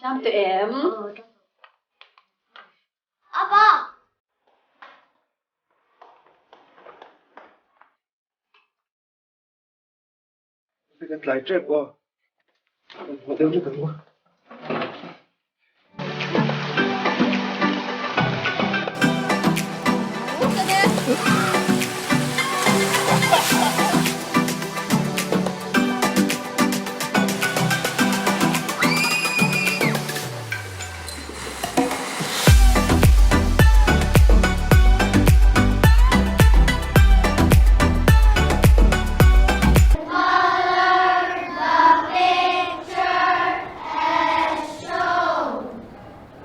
Ṭang tawh em? Apa! Kan tlai ṭep aw. Kan hmuh deuh hlek ang maw?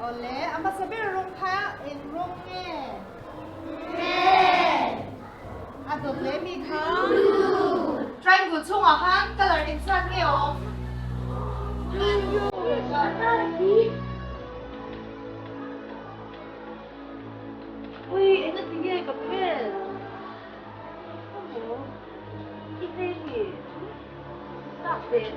Awle, a hmasa ber rawng kha eng rawng nge? Red. A dawt leh mi kha? Blue. Triangle chhungah khan colour eng zat nge a awm? Blue. Ui, eng a ti nge ka pen? Emaw, i hmel hi tak teh.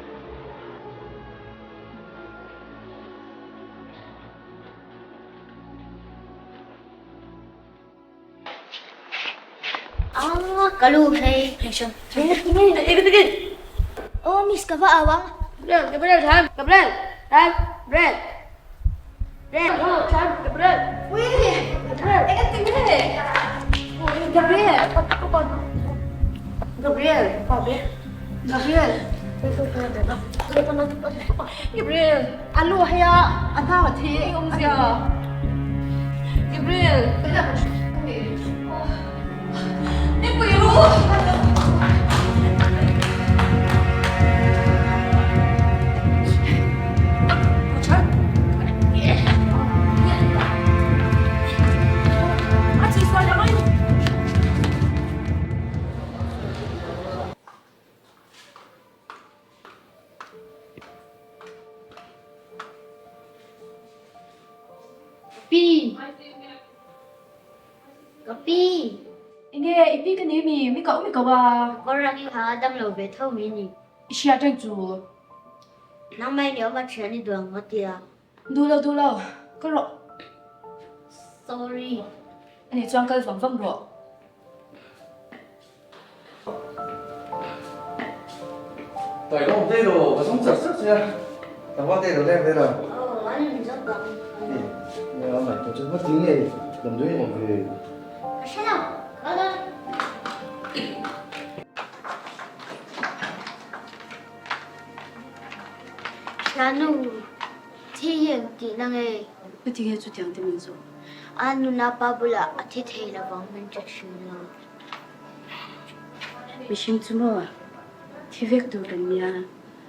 Ah, ka lu hei. Oh, miss ka va au ang. Gabriel, Gabriel, Gabriel, Gabriel. Gabriel, Ui, eng a ti nge? Gabriel, Gabriel, Gabriel, Gabriel. A lu hei a, a hnang a thi. Eng awmzia? Gabriel. Nipui ru. Pi. Ka pi. Enge i pi ka ni mi? Mi koh mi koh a. Kawr ang i ha a dam lo ve tho mi ni. I hria teng chu. Nangmah in i awm a thian i duh ang maw tia. Duh lo duh lo. Ka rawh. Sorry. Ani chuan kal vang vang rawh. Tai lawm te lo, ka zawng char char che a. Tlangval te lo leng ve lo. Aw, an in zawk ang. Nia, mai tawh chu ngawt ding nge damdawi awm ve. Ka hre lo, ka kal dawn. Thiannu, thi hi eng tihna nge? Ka ti nge chutiang te min zawh? A nuna pa bulah a thi thei lovang min ti thin a. Mihring chu maw thi vek tur kan nia,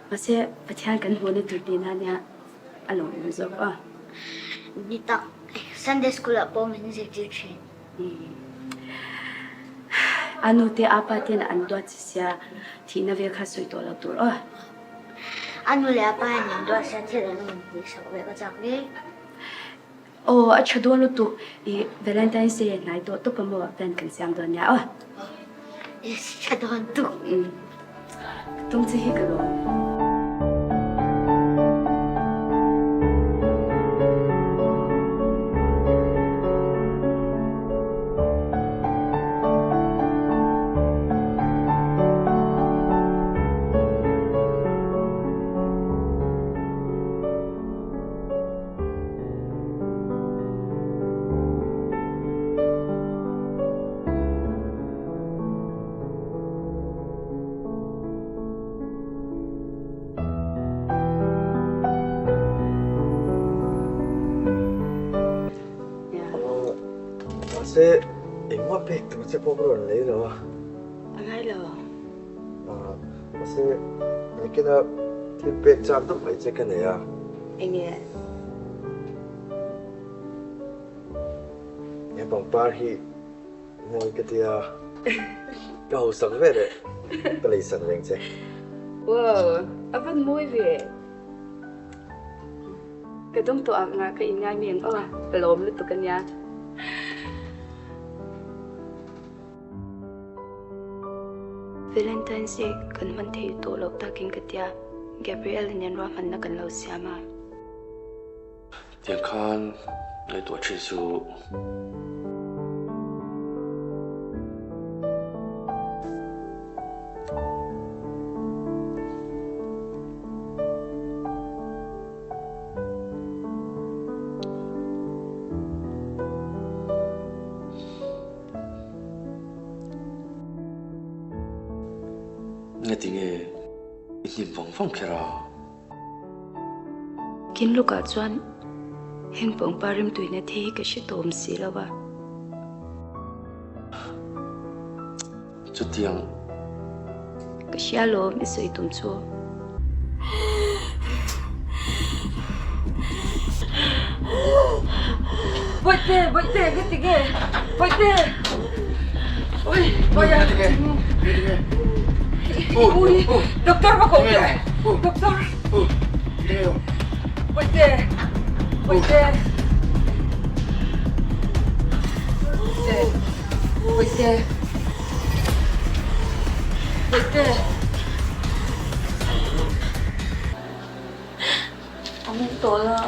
mahse Pathian kan hmuhna tur tihna nia a lo awm zawk a. Ni tak, Sunday school ah pawh min zirtir thin. A nu te a pa ten an duat che sia, thihna vel kha sawi tawh lo tur aw. A nu leh a pa hian min duat sia thil an rawn tihsak ve ka chak viau. Aw a tha dawn lutuk i Valentine's Day a hnai tawh tawp a maw plan kan siam dawn nia aw. Yes tha dawn tuk. Umm ka tum che hi ka lawm. Mahse engmah pek tur che pawh ka rawn lei lo a. A ngai lo. Mahse nakinah thil pek chak deuh mai che ka nei a. Enge? He pangpar hi mawi ka tia ka hausak ve leh ka leisak reng che. Wow, a van mawi ve. Ka dawng tawh ang nga ka inngai mi ang aw a, ka lawm lutuk a nia. Valentine's Day kan hman thei tawh loh takin ka tia, Gabriel nen ruahmanna kan lo siam a. Tiang khan ngaihtuah thin suh. Ngati nge i hnim vang vang kher a? Kin lukah chuan heng pawngpa rimtuina the hi ka hre tawm si lo a. Chutiang. Ka hria lawm i sawi tum chu. Bawihte, bawihte, ka ti nge? Bawihte! Ui, bawiha. Ka ti nge? Ka ti nge? Ui, doctor va koh teh. Doctor. Bawihte, bawihte. Bawihte. Bawihte. Bawihte. A mu tawh la.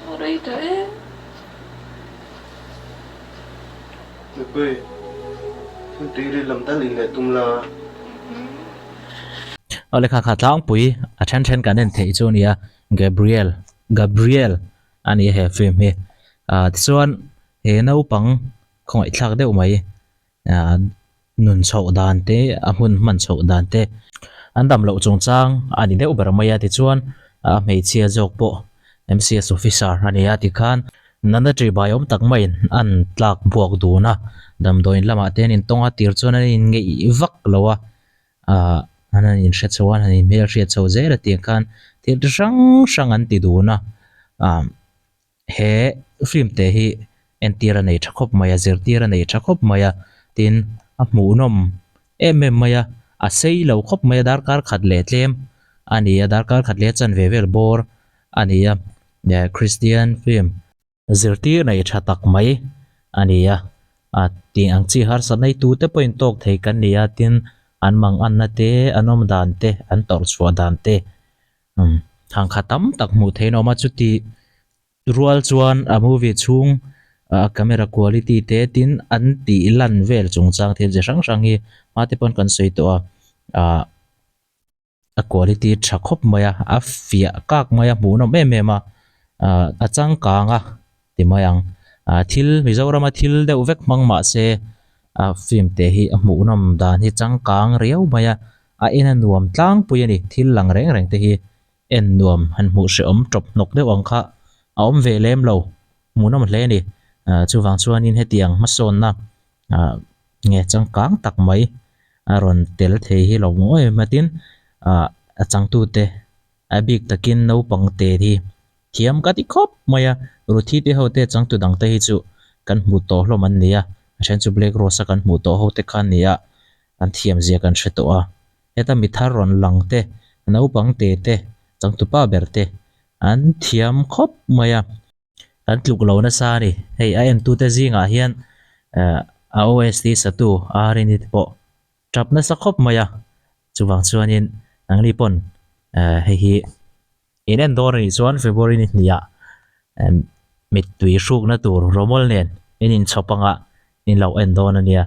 A rei ta em. Nupui, thil tui ri lam tal in leh tum la. Aw lehkha kha tlangpui a then then kan en theih chu a nia Gabriel Gabriel a ni a he film hi ah tichuan he naupang khawngaihthlak deuh mai ah nun chhoh dan te a hmun hman chhoh dan te an dam loh chungchang a ni deuh ber mai a tichuan a hmeichhia zawk pawh M_C_S officer a ni a tikhan natna ṭihbai awm tak maiin an tlak buak dun a damdawiin lamah te an intawng a tir chuan an inngeih vak lo a ah an han inhre chho a an han inhmel hriat chho zel a tih khan thil chi hrang hrang an ti dun a ah he film te hi entir a nei tha khawp mai a zirtir a nei tha khawp mai a tin a hmuhnawm em em mai a a sei lo khawp mai a darkar khat leh tlem a ni a darkar khat leh chanve vel bawr a ni a Christian film. Zirtir nei tha tak mai a ni a, a tih ang chi harsatna hi tute pawhin tawk thei kan ni a, tin an manganna te, an awm dan te, an tawrh chhuah dan te umm thangkhat tam tak hmuh theih an awm a, chuti rual chuan a movie chhung a camera quality te tin an tih lan vel chungchang thil chi hrang hrang hi hma te pawn kan sawi tawh a ah. A quality tha khawp mai a, a fiah kak mai a hmuhnawm em em a, ah a changkang a ti mai ang, ah thil Mizorama thil deuh vek hmang mah se ah film te hi a hmuhnawm dan hi changkang riau mai a, a en a nuam tlangpui a ni, thil lang reng reng te hi en nuam han hmuh hrehawm tawp hnawk deuh ang kha a awm ve lem lo, hmuhnawm hle a ni, ah chuvang chuanin hetiang hmasawnna ah nge changkang tak mai a rawn tel thei hi lo ngawi em a tin ah a changtute a bik takin naupang te hi thiam ka ti khawp mai a Ruthi te ho te changtu dang te hi chu kan hmuh tawh hlawm an ni a a then chu Black Rose a kan hmuh tawh ho te kha an ni a an thiam zia kan hre tawh a heta mi thar rawn lang te naupang te te changtupa ber te an thiam khawp mai a. Kan tluk lo nasa a ni. Hei a entute zingah hian eh a OST satu Arini te pawh tap nasa khawp mai a. Chuvang chuanin nangni pawn eh hei hi in en dawn a nih chuan February ni hniah eh mittui hrukna tur rawmawl nen in inchhawp anga in lo en dawn a nia.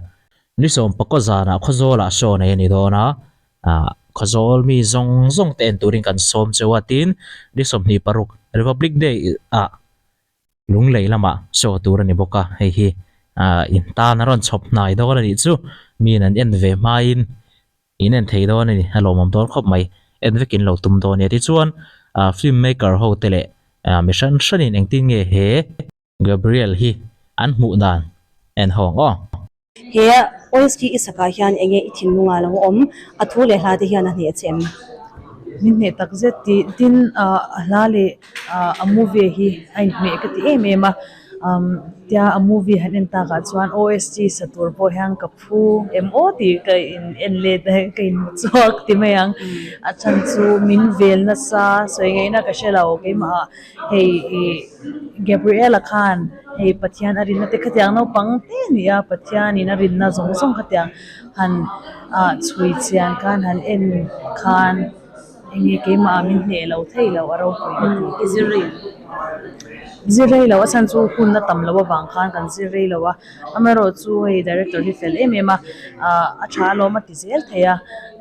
Ni sawmpakaw zanah Khawzawlah show nei a ni dawn a, ah Khawzawl mi zawng zawng te en turin kan sawm cheu a tin ni 26 Republic Day ah Lunglei lamah show tur a ni bawk a, hei hi ah in tan a rawn chhawp hnai dawn a nih chu miin an en ve hmain in en thei dawn a ni a lawmawm dawn khawp mai en vek in lo tum dawn a nia tichuan ah film maker ho te leh ah mi hran hranin engtin nge he Gabriel hi an hmuh dan en hawng aw. He OST i sakah hian enge i thinlungah lo awm? A thu leh hla te hian a hneh che em? Min hneh tak zet tih tin a hla leh a movie hi a inhmeh ka ti em em a, tia a movie han en takah chuan OST sa tur pawh hian ka phu em aw tih ka in en let a ka in hmu chhuak ti mai ang. A chhan chu min vel nasa sawi ngaihna ka hre lo keimah ah hei ih Gabriel-a khan hei Pathian a rinna te khatiang naupang te a ni a Pathian in a rinna zawng zawng khatiang han ah chhui chian khan han en khan. Enge keimah ah min hneh lo thei lo a ropui ka ti. I zir rei em? Zir rei lo a chhan chu hun a tam loh avang khan kan zir rei lo a, amaherawh chu hei director hi fel em em a, ah a tha alawm a ti zel thei a,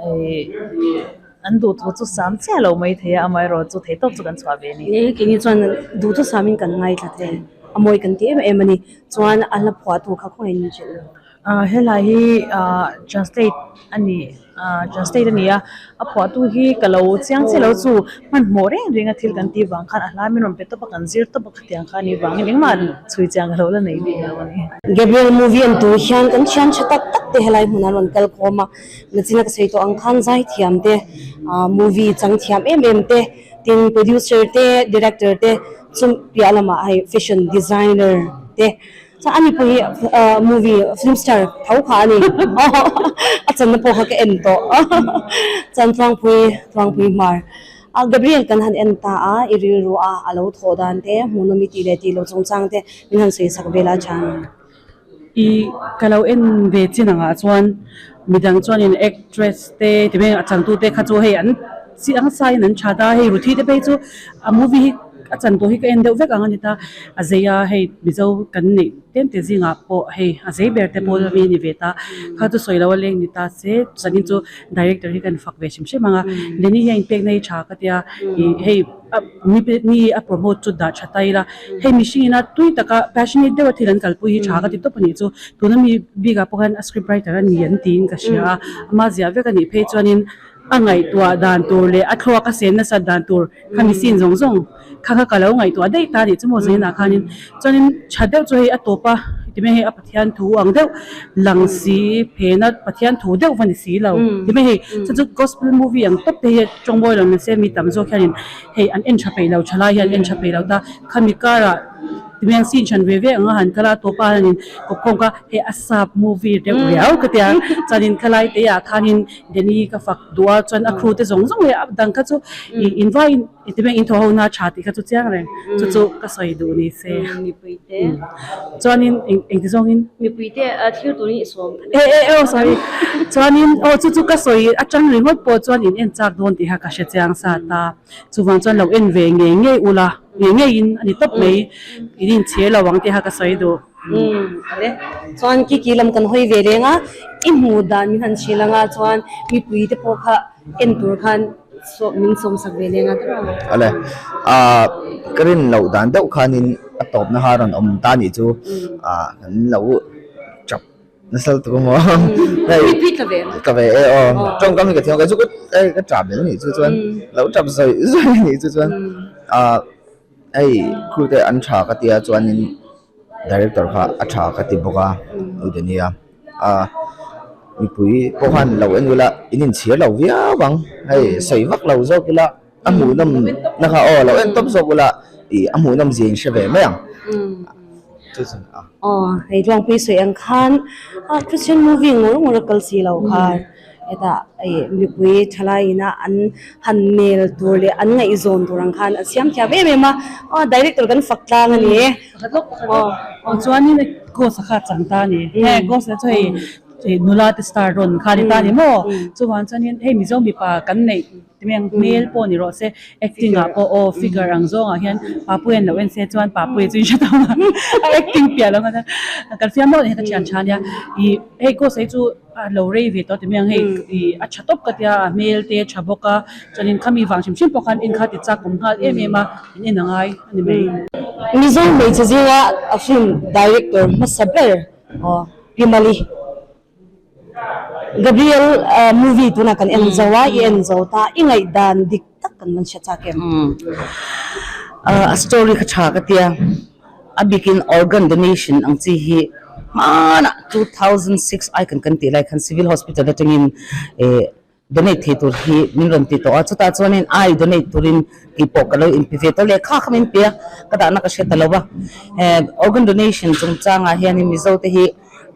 ih an duhthu chu sam chiah lo mai thei a, amaherawh chu theihtawp chu kan chhuah ve a ni. Ni keini chuan duhthu samin kan ngaithla thei, a mawi kan ti em em a ni. Chuan a hla phuahtu kha khawngaih in hrilh lo. Ah helai hi ah translate a ni ah translate a ni a a phuahtu hi ka lo chiang chiah lo chu hmanhmawh reng reng a thil kan tih vang khan a hla min rawn pe tawp a kan zir tawp a khatiang kha a nih vangin engmah chhui chiang ka lo la nei bik lo a ni. Gabriel movie an tur hian kan thian tha tak tak te helai hmunah an rawn kal khawm a nachina ka sawi tawh ang khan zaithiam te ah movie chang thiam em em te tin producer te director te chu piah lamah hei fashion designer te. Chuan ani pawh hi movie film star tho kha a ni a channa pawh kha ka en tawh chuan Tluangpui Tluangpui Hmar a Gabriel kan han en ta a i rilru a a lo thawh dan te hmuhnawm i tih leh tih loh chungchang te min han sawi sak vel a chhan. I ka lo en ve chin angah chuan midang chuanin actress te ti mai a changtute kha chu hei an chiang saiin an that a hei Ruthi te phei chu a movie hi a chan tawh hi ka en deuh vek ang a ni ta a zei a hei Mizo kan neih tlem te zingah pawh hei a zei ber te pawh ami a ni ve ta kha chu sawi lo a leng ni ta se chuanin chu director hi kan fak ve hrim hrim ang a Lenny hian inpekna hi tha ka tia ih hei mi a promote chu dah tha ta ila hei mihring ina tui taka passionate deuha thil an kalpui hi tha ka ti tawp a nih chu tuna mi bikah pawh khan a script writer a ni an tiin ka hria a ama ziah vek a nih phei chuanin a ngaihtuah dan tur leh a thluak a sen nasat dan tur khami scene zawng zawng kha kha ka lo ngaihtuah daih ta a nih chu maw zainah khanin chuanin tha deuh chu hei a tawp a ti mai hei a Pathian thu ang deuh lang si phena Pathian thu deuh va ni si lo ti mai hei chu chu gospel movie ang tawp te hi tawngbawi lo nise mi tam zawk hianin hei an en tha peih lo tha lai hian an en tha peih lo ta khami karah ti mai ang scene hran ve ve ang a han kal a tawp a hianin kawpkhawm kha hei a sap movie deuh riau ka tia chuanin khalai te ah khanin Denny ka fak duh a chuan a crew te zawng zawng leh a dang kha chu ih invai in ti mai in thaw ho na tha tih kha chu chiang reng chu chu ka sawi duh ni se Mipuite chuanin eng engti zawngin Mipuite a thlir turin i sawm e e aw sorry chuanin aw chu chu ka sawi atang ringawt pawh chuan in en chak dawn tih kha ka hre chiang sa ta chuvang chuan lo en ve ngei ngei ula ngei ngeiin a ni tawp mai in inchhir lo ang tih kha ka sawi duh. Umm ale chuan kiki lam kan hawi ve reng a i hmuh dan min han hrilh anga chuan mipui te pawh kha en tur khan sawm min sawm sak ve leng a tiraw. Ale ah ka rin loh dan deuh khanin a tawpna kha rawn awm ta nih chu ah kan lo chap nasa lutuk a maw hei Mipui tla ve em? Tla ve e aw tawngkam hi ka thiam ka chu ka tap zel anih chu chuan lo tap zawih zawih anih chu chuan ah hei crew te an tha ka tia chuanin. Director kha a tha ka ti bawk a Udenia a mipui pawh khan lo en ula in inchhir lo viau ang hei sawi vak lo zawk ila a hmuhnawm na kha aw lo en tawp zawk ula ih a hmuhnawm zia in hre ve mai ang chu chu a. Aw hei Tluangpui sawi ang khan Christian movie ngawr ngawr a kal si lo khan. Hetah ih mipui thalai ina an han nel tur leh an ngaihzawn tur ang khan a siam thiam em em a, aw director kan fak tlang a ni e. Pakhat lawk pakhat lawk. Aw chuanin ghost a kha chang ta a ni. He ghost te chu hei ih nula te star rawn kha a ni ta a ni maw? Chuvang chuanin hei Mizo mipa kan neih Timiang hmel pawh ni rawh se, acting ah pawh aw figure ang zawngah hian Papuia an lo en se chuan Papuia chu in hre tawh ang a acting piah lo ngata kan fiam hlauh ni ka thian tha nia ih hei ghost hi chu a lo rei ve tawh timiang hei ih a tha tawp ka tia a hmel te a tha bawk a chuanin khami vang hrim hrim pawh khan en kha ti chak awm nghal em em a in en a ngai a ni mai. Mizo hmeichhe zinga a film director hmasa ber aw Pi Mali. Gabriel movie tunah kan en zo a, i en zo ta, i ngaihdan dik tak kan rawn hre chak em? A story kha tha ka tia, a bikin organ donation ang chi hi hmanah 2006 ai kan kan tih lai khan civil hospital atangin Donate thei tur hi min rawn ti tawh a, chutah chuanin ai donate turin tih pawh ka lo inpe ve tawh lehkha kha min pe a, ka dahna ka hre ta lo va. Eh organ donation chungchangah hianin Mizo te hi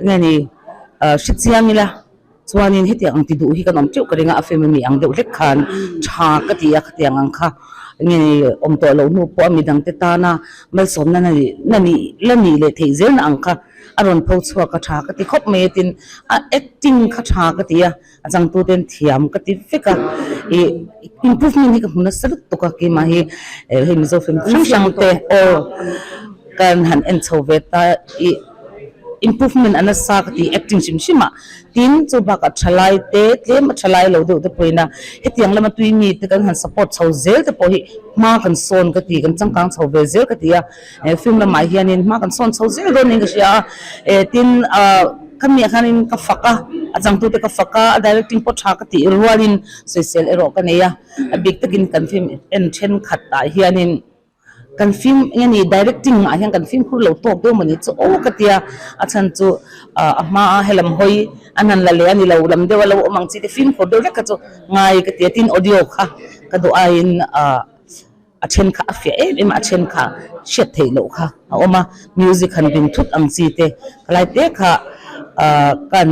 enge ni hre chiang ila chuanin hetiang ang ti duh hi kan awm teuh ka ring a, a film ami ang deuh hlek khan tha ka ti a khatiang ang kha enge ni awm tawh loh hnu pawh a midangte tana malsawmna na nih la nih leh theih zelna ang kha. a rawn pho chhuak a tha ka ti khawp mai a tin a acting kha tha ka ti a a changtu ten thiam ka ti vek a ih improvement hi ka hmu nasa lutuk a keimah hi hei Mizo film hrang hrang te aw kan han en chho ve ta ih improvement a nasa ka ti acting hrim hrim ah tin chu bakah thalai te tlem a thalai lo deuh te pawhin a hetiang lama tui mi te kan han support chho zel te pawh hi hma kan sawn ka ti kan changkang chho ve zel ka ti a he film lamah hianin hma kan sawn chho zel dawn niin ka hria a eh tin ah khami ah khanin ka fak a a changtute ka fak a a directing pawh tha ka tih rualin sawisel erawh ka nei a a bik takin kan film en thenkhat ah hianin kan film eng nge ni directing ah hian kan fimkhur lo tawk deuh mawni chu aw ka tia a chhan chu ah a hma a helam hawi an han la leh a ni lo lam deuh a lo awm ang chi te fimkhur deuh vek kha chu ngai ka tia tin audio kha ka duh aiin ah. A then kha a fiah em em a, a then kha hriat theih loh kha a awm a, music han ring thut ang chi te khalai te kha ah kan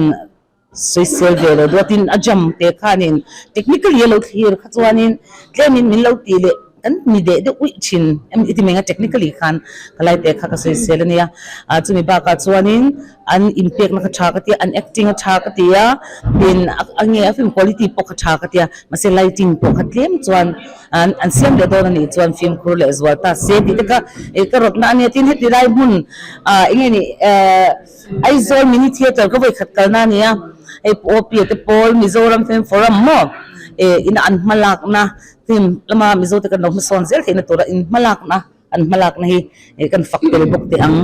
sawisel ve lo duatin a jam te khanin technically a lo thlir kha chuanin tlemin min lo tih leh kan ni deh deuh uih thin em i ti mai ang a technically khan khalai te kha ka sawisel a nia ah chumi bakah chuanin An inpekna kha tha ka tia, an acting a tha ka tia, tin a nge a film quality pawh kha tha ka tia, mahse lighting pawh kha tlem chuan an an siam leh dawn a nih chuan fimkhur leh zual ta se tih te kha ih ka rawtna a nia, tin heti lai hmun ah eng nge ni eh Aizawl mini theatre ka vawi khat kalna a nia, hei Pu Awpia te pawl Mizoram Film Forum maw eh ina an hmalakna film lama Mizo te kan lo hmasawn zel theihna tura in hmalakna. An hmalakna hi kan fak tel bawk teh ang.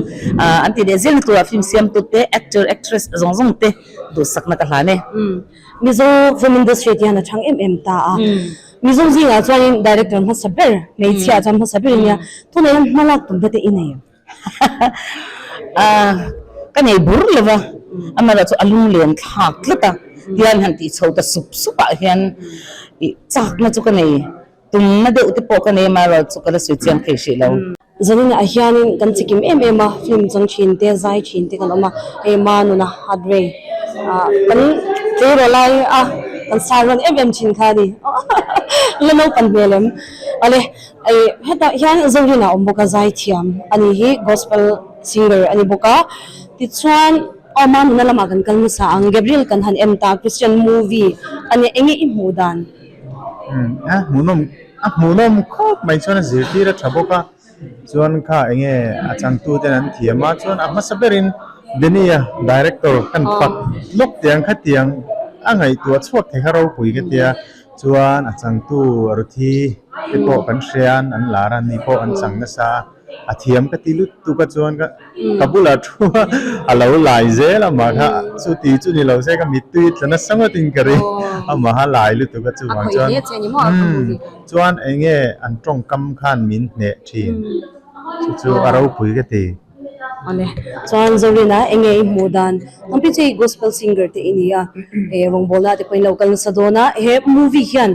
An tih leh zelna turah film siamtu te, actor, actress zawng zawng te duhsakna ka hlan e. Mizo film industry te hian a chhang em em ta a. Mizo zingah chuanin director hmasa ber, hmeichhia chuan hmasa ber ania. Tunah hian hmalak tumna te i nei em? Ka nei bur lo va, amaherawhchu a lunglen thlak tlat a. Tihian han tih chho ta sup sup ah hian chakna chu ka nei. Tumna deuh te pawh ka nei amaherawh chu ka la sawi chiang thei hrih lo. Zanin ah hianin kan chikim em em a, film chang thin te, zai thin te kan awm a, hei Manuna Hardware ah kan tleirawl lai a kan sar rawn em em thin kha a ni la naupang hmel em awle ih hetah hian Zorina a awm bawk a zai thiam a ni hi gospel singer a ni bawk a tichuan aw Manuna lamah kan kal nasa ang Gabriel kan han en ta Christian movie a nia enge i hmuh dan. A hmuhnawm a hmuhnawm khawp mai chuan a zirtir a tha bawk a chuan kha eng nge a changtu ten an thiam a chuan a hmasa berin Danny-a director khan fak lawk tiang khatiang a ngaihtuah chhuak thei kha ropui ka tia chuan a changtu Ruthi te pawh kan hria an lar a ni pawh an chang nasa a. A thiam ka ti lut tuk a chuan ka ka bulah thu a a lo lai zel a mah kha chuti chu ni lo se ka mittui tla nasa ngawtin ka ring a mah a lai lutuk a chuvang chuan umm chuan eng nge an tawngkam khan min hneh thin chu chu a ropui ka ti. Awle chuan Zorina eng nge i hmuh dan Tampi chu i gospel singer te i ni a eh rawngbawlna te pawhin lo kal nasa dawn a he movie hian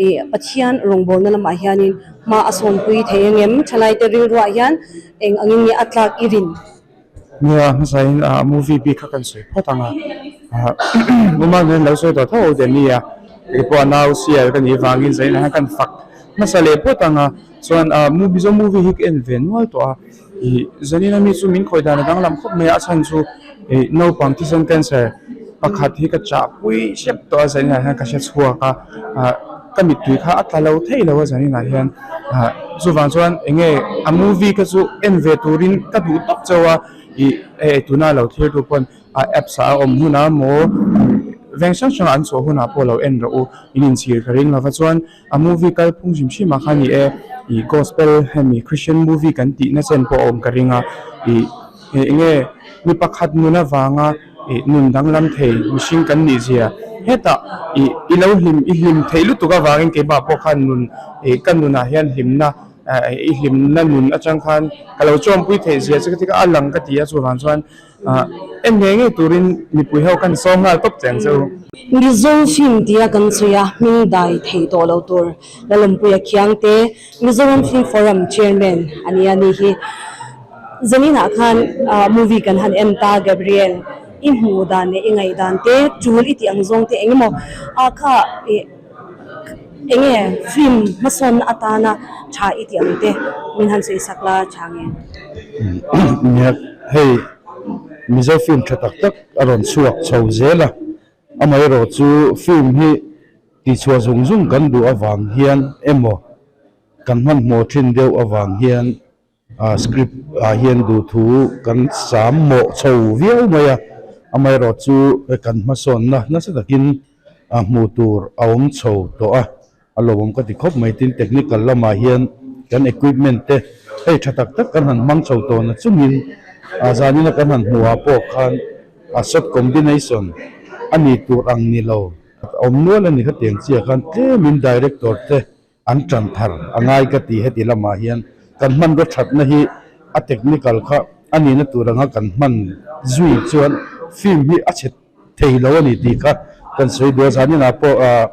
Ih Pathian rawngbawlna lamah hianin hma a sawnpui thei ang em? Thalaite rilruah hian eng angin nge a tlak i rin? Nia, hmasain ah movie bik kha kan sawi phawt ang a, ah Muma nen lo sawi tawh tho Danny a, kei pawh a nau sial ka nih vangin zainah hian kan fak hmasa leh phawt ang a, chuan ah Mizo movie hi ka en ve nual tawh a, ih zanin ami chu min khawih dan a danglam khawp mai a, a chhan chu ih naupang thisen cancer pakhat hi ka chah pui hrep tawh a zaninah hian ka hre chhuak a ah ka mittui kha a tla lo thei lo a zaninah hian ah chuvang chuan eng nge a movie kha chu en ve turin ka duh tawp chauh a ih hei tuna lo thlir tu pawn a apps ah a awm hunah maw veng hrang hrang ah an chhuah hunah pawh lo en rawh u in inchhir ka ring lova chuan a movie kalphung hrim hrim ah khan ih e ih gospel hemi christian movie kan tih na chen pawh a awm ka ring a ih eng nge mi pakhat nun avanga ih nun danglam thei mihring kan nih zia hetah ih i lo hlim i hlim theih lutuk avangin keimah pawh khan nun ih ka nunah hian hlimna i hlimna nun atang khan ka lo chawmpui theih zia chu ka ti a lang ka ti a chuvang chuan ah en ngei ngei turin mipui ho khan sawm nghal tawp che ang che u. Mizo film tia kan chhui a hming dai thei tawh lo tur Lalawmpuia Khiangte Mizoram Film Forum Chairman a nia ni hi. Zaninah khan movie kan han en ta Gabriel i hmuh dan leh i ngaih dan te tul i tih ang zawng te eng emaw ah kha ih eng nge film hmasawnna atana tha i tih ang te min han sawi sak la tha nge. Nia hei. Mizo film tha tak tak a rawn chhuak chho zel a, amaherawhchu film hi tihchhuah zung zung kan duh avang hian emaw kan hmanhmawh thin deuh avang hian ah script ah hian duhthu kan sam mawh chho viau mai a, amaherawhchu kan hmasawnna nasa takin a hmuh tur a awm chho tawh a, a lawmawm ka ti khawp mai. Tin, technical lamah hian kan equipment te hei tha tak tak kan han hmang chho tawh na chungin ah zanina kan han hmuh ah pawh khan a shot combination a ni tur ang ni lo a awm nual a ni. Khatiang chiah khan tlemin director te an tan thar a ngai ka ti. Heti lamah hian kan hmanraw thatna hi a technical kha a nihna tur anga kan hman zui chuan film hi a chhe thei lo a ni tih kha kan sawi duh a. Zaninah pawh ah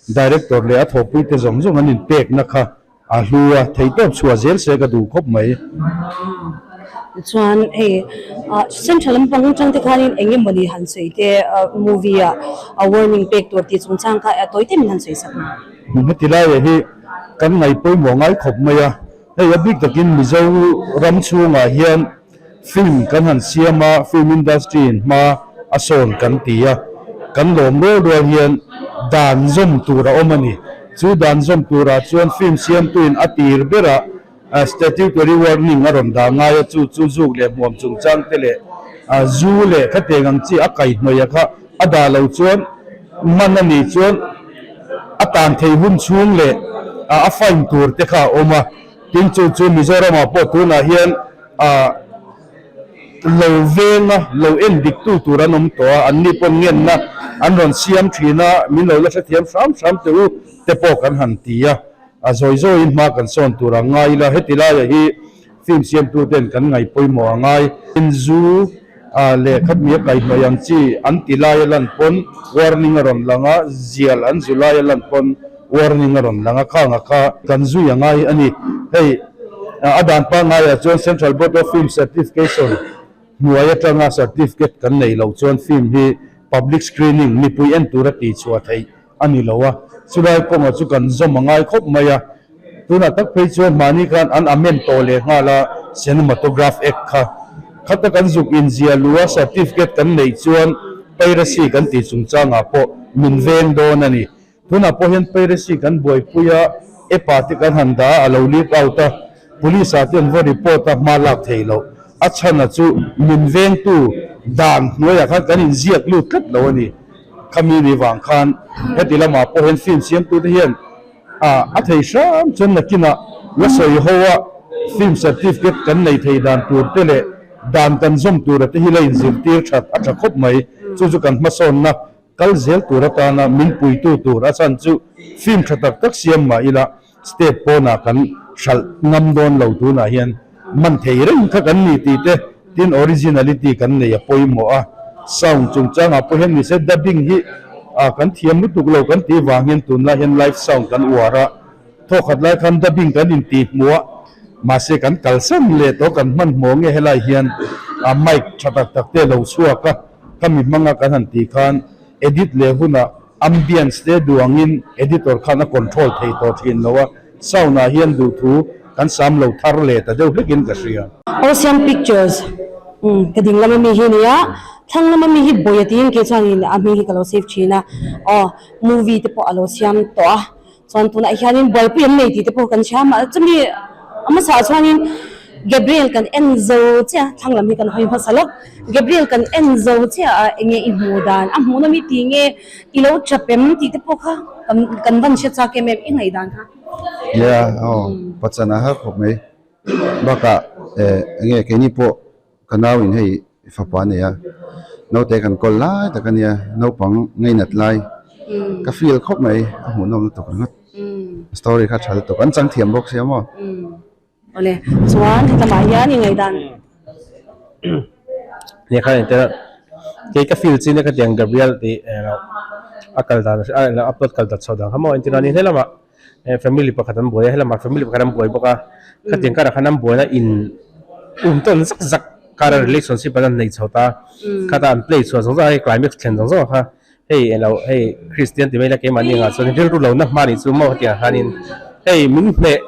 Director leh a thawhpuite zawng zawng an inpekna kha a hlu a, theihtawp chhuah zel se ka duh khawp mai. Chuan hei Central lampang atang te khanin eng emawni han sawi te movie ah a warning pek tur tih chungchang kha a tawi temin han sawi sak ang. Heti laiah hi kan ngaih pawimawh ngai khawp mai a, hei a bik takin Mizo ram chhungah hian Film kan han siam a, film industry in hma a sawn kan ti a, kan lawm rual rual hian dan zawm tur a awm a ni. Chu dan zawm turah chuan film siamtuin a tir berah statutory warning a rawn dah ngai a, chu chu zuk leh hmuam chungchang te leh zu leh khatiang ang chi a kaihhnawih a kha a dah lo chuan man a nih chuan a tan theih hun chhung leh a fine tur te kha a awm a. Tin chu chu Mizoramah pawh tunah hian ah lo venga lo en dik tu tur an awm tawh a, anni pawh ngenna an rawn siam thin a, min lo la hrethiam hram hram teh u te pawh kan han ti a, a zawi zawiin hma kan sawn tur a ngai ila, heti laiah hi film siamtu ten kan ngaih pawimawh a ngai. Tin zu ah leh khatmi a kaihhnawih ang chi an ti laia lan pawn warning a rawn lang a, zial an zu laia lan pawn warning a rawn lang a, khanga kha kan zui a ngai a ni. Hei a dan pangaiah chuan Central Board of Film Certification hnuai atanga certificate kan neih loh chuan film hi public screening mipui en tura tihchhuah theih a ni lo a, chulai kawngah chu kan zawm a ngai khawp mai a, tunah tak phei chuan mahni khan an amend tawh leh nghal a, Cinematograph Act kha khata kan zuk inzia lu a, certificate kan neih chuan piracy kan tih chungchangah pawh min veng dawn a ni. Tunah pawh hian piracy kan buaipui a, app ah te kan han dah a, a lo leak out a, police ah te an va report a, hma lak thei loh. A chhana chu min vengtu dan hnuaiah khan kan inziak lut tlat lo a ni. Khami ni vang khan heti lamah pawh hian film siamtute hian a thei hram chuan nakinah la sawi ho a film certificate kan nei thei dan tur te leh dan kan zawm tura te hi la inzirtir that a tha khawp mai. Chu chu kan hmasawnna kal zel tur atana min puitu tur a chhan chu film tha tak tak siam mah ila state pawnah kan hralh ngam dawn lo tunah hian man thei reng kha kan ni tih te tin originality kan nei a pawimawh a, sound chungchangah pawh hian nise dubbing hi ah kan thiam lutuk lo kan tih vang hian tunlai hian live sound kan uar a, thawkhat lai khan dubbing kan intih hmuh a mahse kan kalsan leh tawh kan hmanhmawh nge helai hian ah mic tha tak tak te a lo chhuak a khami hmanga kan han tih khan edit leh hunah Ambience te duh angin editor khan a control thei tawh thin lo a, sound ah hian duhthu kan sam lo thar leh ta deuh hlekin ka hria. Ocean Pictures umm ka ding lama mi hi nia, thlang lama mi hi Bawia tiin kei chuanin a hming hi ka lo save thin a, aw movie te pawh a lo siam tawh a, Chuan tunah hianin buaipui an nei tih te pawh kan hria mah chumi a hmasa chuanin Gabriel kan en zo chiah a thlang lam hi kan hawi hmasa lawk Gabriel kan en zo chiah a enge i hmuh dan a hmuh nawm i ti nge i lo tap em tih te pawh kha kan kan van hre chak em em i ngaih dan kha. Nia aw pachana har khawp mai bakah eh enge keini pawh Ka nau in hei fapa a nei a, naute kan kawl lai tak a nia, naupang ngainat lai ka feel khawp mai, a hmuhnawm lutuk ringawt, story kha tha lutuk, an chang thiam bawk sia maw. Awle, chuan hetlama hian i ngaihdan. Nia khan engtin a, kei ka feel chin a ka tiang Gabriel tih a kal dan a upload kal dan chho dan kha maw engtin a ni helamah family pakhat an buai a helamah family pakhat an buai bawk a khatiang karah khan an buaina in um tawn zak zak kara relationship an nei chho ta khata an play chhuah zawng zawng a hei climax thlen zawng zawng kha hei eng lo hei Christian ti mai ila keimahni angah chuan rilru lo na hma nih chu maw hetiang ah khanin hei min hneh.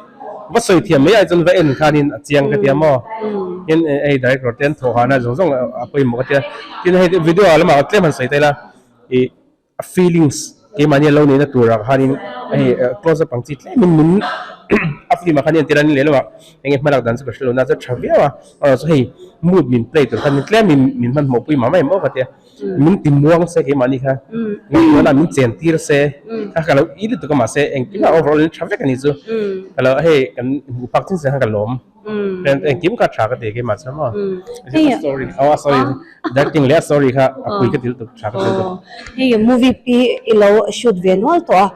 Va sawi thiam mai ai chuan va en khanin a chiang ka tia maw. Tin hei director te an thawh hana zawng zawng a pawimawh ka tia. Tin hei video ah lamah tlem han sawi ta ila ih a feelings keimahni a lo neihna turah khanin hei close up ang chi tlemin min a film ah khan entir a ni leh lo a enge hmalak dan chu ka hrelo na chu a tha viau a erawh chu hei mood min play tur khan tlemin min hmanhmawh pui mah mai maw ka tia min ti muang se keimahni kha ngaihtuahna min chen tir se kha ka lo i lutuk a mahse engkim ah overall in tha vek a ni chu ka lo hei kan hmuh phak chin chin khan ka lawm. Engkim kha tha ka ti keimah chuan maw. Story oh sorry directing leh a story kha a pui ka ti lutuk tha ka ti lutuk. Hei movie pi i lo shoot ve nual tawh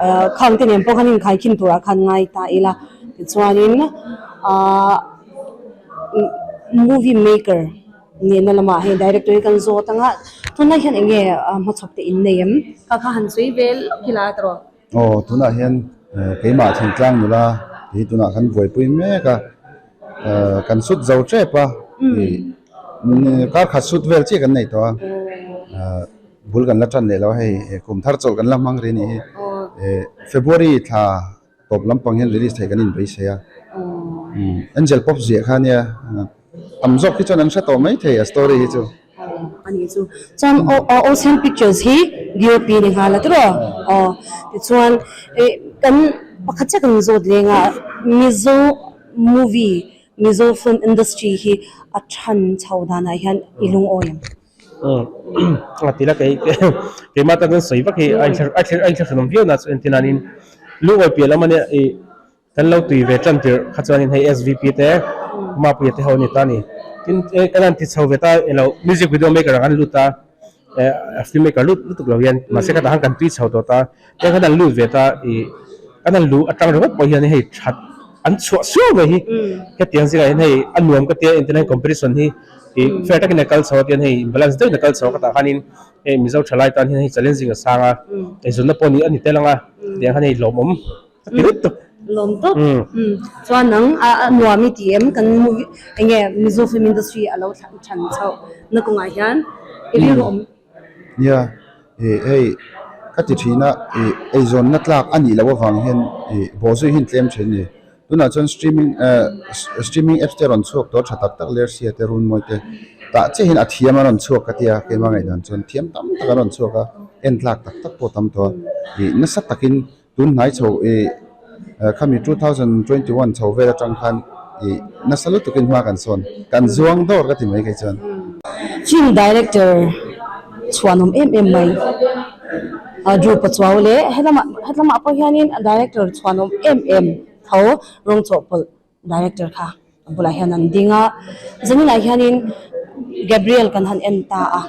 a khang te nen pawh khan inkhai khin turah khan ngai ta ila tichuanin ah movie maker nena lamah hei director hi kan zawt anga tunlai hian eng nge hmachhawp te in nei em? Kha kha han sawi ve lawk ila tawh. Aw tunah hian keimah thingtlang nula hi tunah khan buaipui mek a kan sut zo tep a ih kar khat sut vel chiah kan nei tawh a bul kan la tan leh lo a hei kum thar chawlh kan la hmang ri a nih hi February thla tawp lampang hian release theih kan inbeisei a Angel pawp ziah kha ania tam zawk hi chuan an hre tawh maithei a story hi chu. Aw ani chu chuan Ocean Pictures hi DOP ni nghal a tiraw aw tichuan eh kan pakhat chiah kan zawt leng a Mizo movie Mizo film industry hi a than chho danah hian i lungawi em? A ti la kei keimah tan chuan sawi vak hi a inthlahrunawm viau na chu entir nanin lungawi piah lam ania ih Kan lo tui ve tan tirh kha chuanin hei SVP te Mapuia te ho a ni ta a ni. Tin kan han ti chho ve ta ilo music video maker ah kan lut a eh film maker lut lutuk lo hian mahse khatah khan kan tui chho tawh ta tin khan an lut ve ta ih kan han luh atang ringawt pawh hian hei that an chhuah suau mai hi hetiang zingah hian hei a nuam ka tia entirna hian competition hi ih fair takin a kal chho a tian hei balance deuhin a kal chho a khatah khanin hei Mizo thalai tan hian hei challenging a sang a eizawnna pawh a ni tel ang a tiang khan hei lawmawm. Ka ti lut tuk. Lawm tawp. Chuan nang a nuam i ti em? Kan movie enge Mizo film industry a lo than chhoh na kawngah hian i rilru awm. Nia, ih hei ka ti thin a, ih eizawnna tlak a nih loh avang hian ih bawhzui hi an tlem thin a ni. Tunah chuan streaming eh streaming apps te a rawn chhuak tawh a tha tak tak Lersia te Runmawi te tah chiah hian a thiam a rawn chhuak ka tia keimah ngaihdan chuan thiam tam tak a rawn chhuak a, en tlak tak tak pawh tam tawh a, ih nasa takin Tun hnai chho ih khami 2021 chho vel atang khan ih nasa lutukin hma kan sawn, kan zuang dawr ka ti mai kei chuan. Film director chhuanawm em em mai Drew Pachuau leh helamah helamah pawh hianin a director chhuanawm em em tho rawng chawhpawlh Director kha a bulah hian an ding a, zaninah hianin Gabriel kan han en ta a,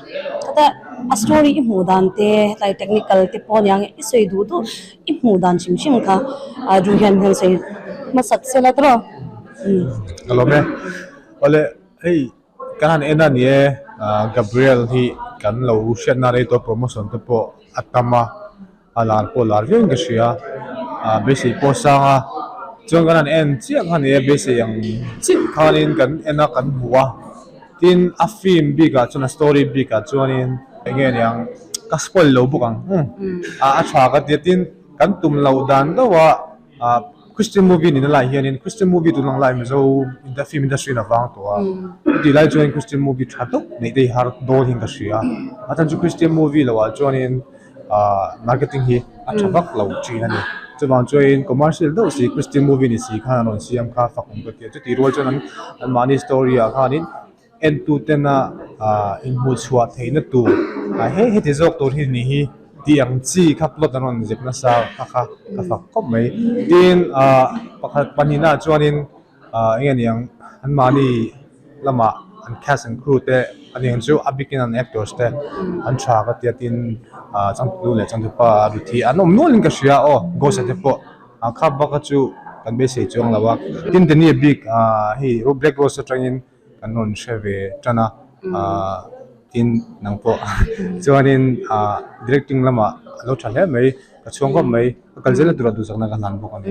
heta a story i hmuh dan te hetlai technical te pawh aniang i sawi duh duh i hmuh dan hrim hrim kha a du hian hian sawi hmasak sela tawh. Ka lawm e. Awle hei kan han en a ni e, Gabriel hi kan lo hriatna rei tawh promotion te pawh a tam a. A lar pawh lar viau in ka hria ah beisei pawh a sang a chuan kan han en chiah kha ni e beisei ang chiah khanin kan en a kan hmu a tin a film bikah chuan a story bikah chuanin eng nge niang ka spoil lo bawk ang ah a tha ka ti a tin kan tum loh dan deuh a ah Christian movie nihna lai hianin Christian movie tun ang lai Mizo film industry in a vang tawh a chutih lai chuan Christian movie tha deuh neih te hi har dawn hian ka hria a chhan chu Christian movie loh ah chuanin. Ahh marketing hi a tha vak lo thin a ni chuvang chuanin commercial deuh si christian movie ni si khan an rawn siam kha fak awm ka ti a chutih rual chuan an anmahni story ah khanin entu tena ahh inhmuh chhuah theihna tur ah he heti zawk tur hi ni hi tih ang chi kha plot an rawn zep nasa kha kha ka fak khawp mai tin ahh pakhat pahnihna ah chuanin. Ahh eng nge niang anmahni lamah an cast and crew te a ni ang chu a bikin an actors te an tha ka tia tin ahh changtu leh changtupa Ruthi an awm nualin ka hria aw Ghost a te pawh a kha bak a chu kan beisei chuang lo a tin Danny a bik ahh hei Black Rose atangin kan rawn hre ve tan a ahh tin nang pawh chuanin ahh directing lamah a lo tha hle mai ka chhuang khawp mai ka kal zel na tura duhsakna ka hlan bawk a ni.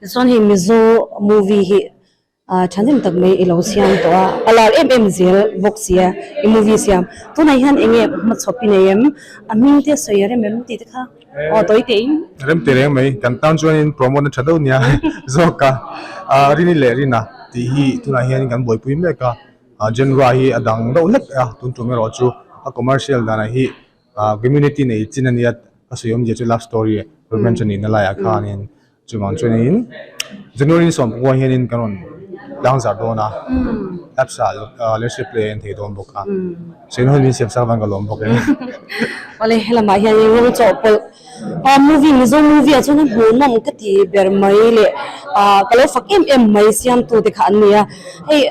Tichuan hei Mizo movie hi thahnem tak mai i lo siam tawh a, a lar em em zel bawk si a i movie siam. Tunah hian eng nge hmachhawp i nei em? A hming te sawi a rem em tih te kha? Aw tawi tein. Rem ti reng mai kan tan chuanin promote na tha deuh nia zawk a Rini leh Rina tih hi tunah hian kan buaipui mek a genre hi a dang deuh hlek a tun tum erawh chu a commercial danah hi community nei chin a nia a sawi awmzia chu love story romance a nihna laiah khanin Chuvang chuanin January ni 19 hianin kan rawn tlangzar dawn a, apps ah Leadership Play a en thei dawn bawk a, Seno hian min siam sak avang ka lawm bawk e. Awle helamah hianin rawng chawhpawlh ah movie Mizo movie ah chuan a hmuhnawm ka ti ber mai leh ah ka lo fak em em mai siamtu te kha an ni a, hei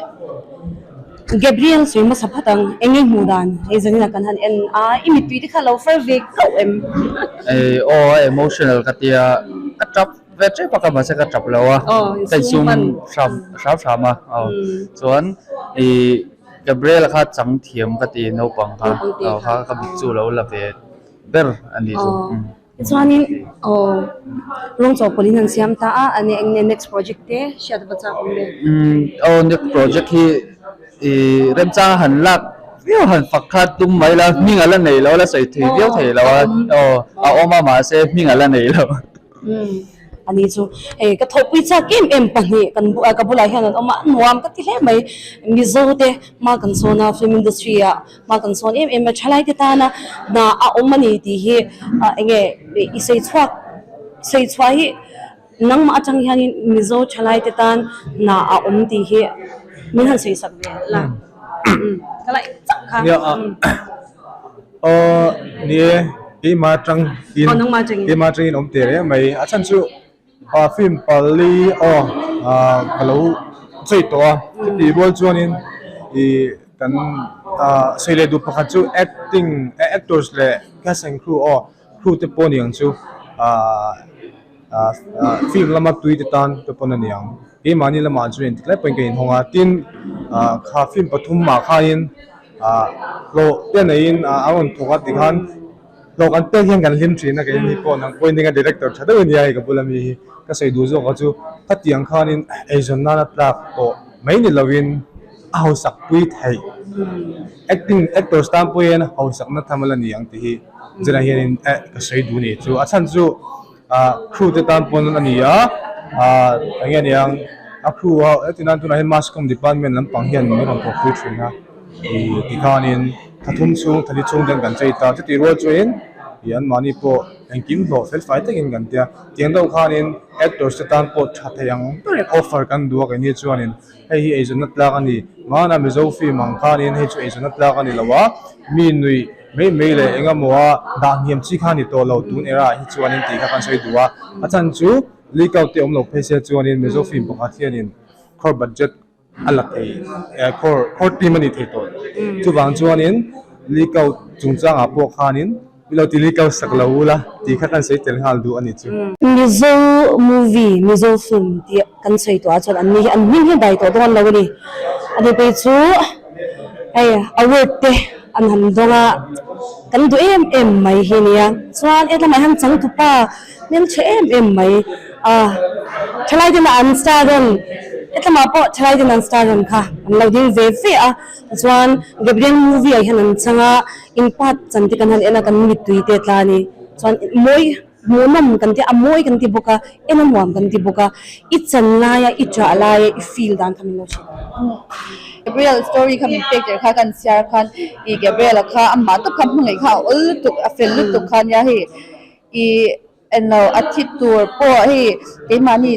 Gabriel sawi hmasa phat ang eng nge hmuh dan hei zanin ah kan han en a i mittui te kha lo far ve kauh em? Ei aw a emotional ka tia ka tap ve tep a ka mahse ka tap lo a ka insum hram hram hram a aw chuan ih Gabriel kha chang thiam ka ti naupang kha aw kha ka mit chu lo la ve ber a ni chu. Tichuanin aw rawng chawhpawlhin an siam ta a, ani eng nge next project te hriat va chak awm le? Umm aw next project hi ih remchang han lak viau han fak kha tum mai la hming a la nei lo la sawi thei viau thei lo a aw a awm a mahse hming a la nei lo. Umm ani chu hei ka thawhpui chak em em pahnih kan ka bulah hian an awm a a nuam ka ti hle mai Mizo te hma kan sawn a film industry ah Hma kan sawn em em a, thalai te tana hna a awm a ni tih hi eng nge i sawi chhuak sawi chhuah hi nangmah atang hianin Mizo thalai te tan hna a awm tih hi min han sawi sak ve la ka laih chak kha. Nia a aw ni e keimah atang in keimah atangin awm teh reng mai a chhan chu a film pali aw ka lo chei tawh a chutih rual chuanin ih Kan sawi leh duh pakhat chu acting actors leh cast and crew aw crew te pawh a ni ang chu film lama tui te tan te pawn a ni ang keimahni lamah chuan engtik lai pawhin ka inhawng a tin kha film pathum ah khanin hlawh te neiin a rawn thawk a tikhan hlawh kan pek hian kan hlim thin a keini pawh nang pawhin eng a director tha deuh a nia hei ka bula mi hi ka sawi duh zawk a chu khatiang khanin eizawn nana tlak tawh mai ni lovin. A hausak pui theih. Acting actors tan pawh hian hausakna tham ala ni ang tih hi zirah hianin eh ka sawi duh ni chu. A chhan chu ah crew te tan pawn a ni a, ah eng nge niang a crew a heti nan tunah hian mass comm department lampang hian min rawn thawk pui thin a ih tikhanin thla thum chhung thla li chhung ten kan chei ta chutih rual chuanin ih anmahni pawh engkim hlawh fel fai takin kan tia. Tiang deuh khanin actors te tan pawh tha thei ang berin offer kan duh a keini chuanin. Hei hi eizawnna tlak a ni. Mahna Mizo film ang khanin hei chu eizawnna tlak a ni lo a, mi nuih mai mai leh eng emaw a dah hniam chi kha a ni tawh lo tun era ah hi chuanin tih kha kan sawi duh a. A chhan chu leak out te awm lo phei se chuanin Mizo film pakhat hianin crore budget a la thei crore crore team a ni thei tawh. Chuvang chuanin leak out chungchangah pawh khanin I lo ti li kal sak lo ula tih kha kan sawi tel nghal duh a ni chu. Mizo movie, Mizo film tih kan sawi tawh ah chuan an ni hi an hming hi dai tawh dawn lo a ni. A ni phei chu hei award te an han dawng a, kan duh em em mai hi a nia. Chuan hetlaiah hian changtupa hmeltha em em mai a thalai ten an star rawn hetlaiah pawh thalai ten an star rawn kha an lo ding ve ve a. Chuan Gabriel movie ah hian an chang a, in part chan te kan han en a kan mittui te tla a ni. Chuan mawi hmuhnawm kan ti a, a mawi kan ti bawk a, en a nuam kan ti bawk a, i chan laia i ṭah laia i feel dan kha min lo hrilh. Gabriel story kha min pek tir kha kan chhiar khan i Gabriel a kha amah tawp kha hmangaih kha a awl lutuk a fel lutuk kha nia hei i Englo a thi tur pawh hei keimahni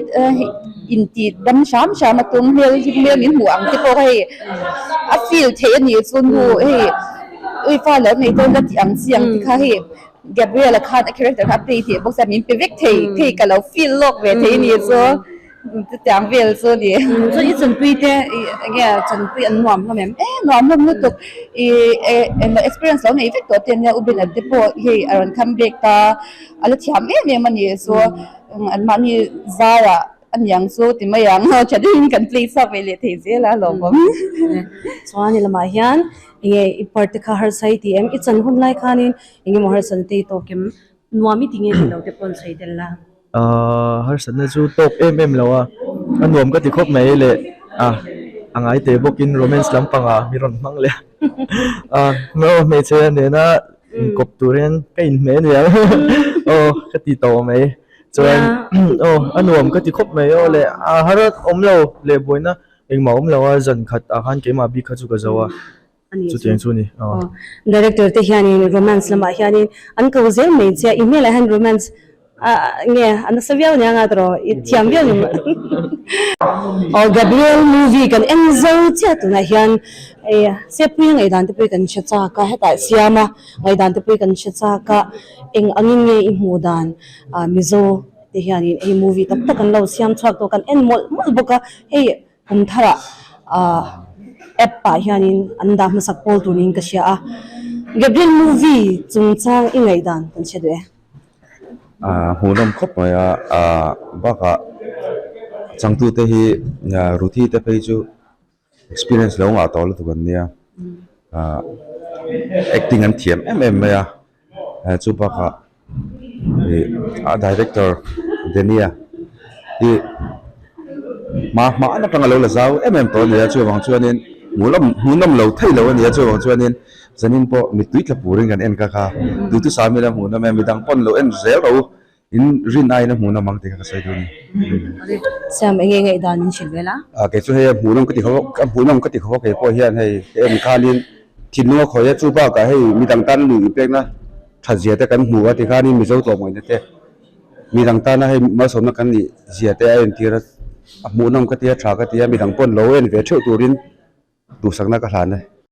inti dam hram hram a tum hmel hi hmel min hmuh ang te pawh hei a feel theih a nih chu nu hei ui fa lo nei dawn la tih ang chi ang te kha hei Gabriel-a khan a character kha a play theih bawk sia min pe vek thei hei ka lo feel lawk ve thei a nih chu. Chutiang vel chu a ni. Chuan i chanpui te eng nge chanpui an nuam hlawm em? E nuam hlawm lutuk. I englo experience lo nei vek tawh te ania U Bena te pawh hei a rawn come back ta a la thiam em em a ni chu anmahni zarah a niang chu ti mai ang tha deuhin kan play chhuak ve leh thei zel a lawmawm. Chuan i lamah hian eng nge i part te kha harsa i ti em? I chan hun lai khanin eng emaw harsa te i tawk em? Nuam i ti nge ti lo te pawh an sawi tel la. Ahh harsatna chu tawk em em lo a, a nuam ka ti khawp mai leh ah a ngai teh bawkin romance lampangah mi rawn hmang leh a ah hmeichhe nena inkawp tur hian ka inhmeh aniang. Aw ka ti tawh mai chuan aw a nuam ka ti khawp mai aw leh a har awm lo leh buaina engmah awm lo a zan khat ah khan keimah bik kha chu ka zo a chutiang chu a ni aw. Director te hianin romance lamah hianin an ko zel mai che a i hmelah hian romance nge a nasa viau nia nga tawh i thiam viau ni aw Gabriel movie kan en zo chiah tunah hian hei Sepui ngaihdan te pawh hi kan hre chak a hetah siam a ngaihdan te pawh hi kan hre chak a eng angin nge i hmuh dan ah Mizo te hianin hei movie tak tak an lo siam chhuak tawh kan en mawlh mawlh bawk a hei kum tharah ah app ah hianin an dah hmasak pawl tur niin ka hria a Gabriel movie chungchang i ngaihdan kan hre duh e. Ahh hmuhnawm khawp mai a ahh bakah changtute hi Ruthi te phei chu experience lo ngah tawh lutuk an nia ahh acting an thiam em em mai a chu bakah ih a director Dania hi hma hma atanga lo la zau em em tawh a ni a chuvang chuanin hmuhnawm lo thei lo a ni a chuvang chuanin. Zanin pawh mittui tla purin kan en ka kha, duhtu sami la hmuh nawm e, midang pawn lo en zel ro in rin aiin a hmuh nawm ang tih kha ka sawi duh a ni. Siam enge ngaihdan in hrilh vel a? A kei chu hei a hmuh nawm ka ti kho a hmuh nawm ka ti kho a kei pawh hian hei ka en khanin thinlung a khawih a chu bakah hei midang tan lui inpekna that zia te kan hmu a tikhanin Mizo tlawmngaihna te midang tana hei malsawmna kan nih zia te a entir a a hmuh nawm ka ti a tha ka ti a midang pawn lo en ve theuh turin duhsakna ka hlan e.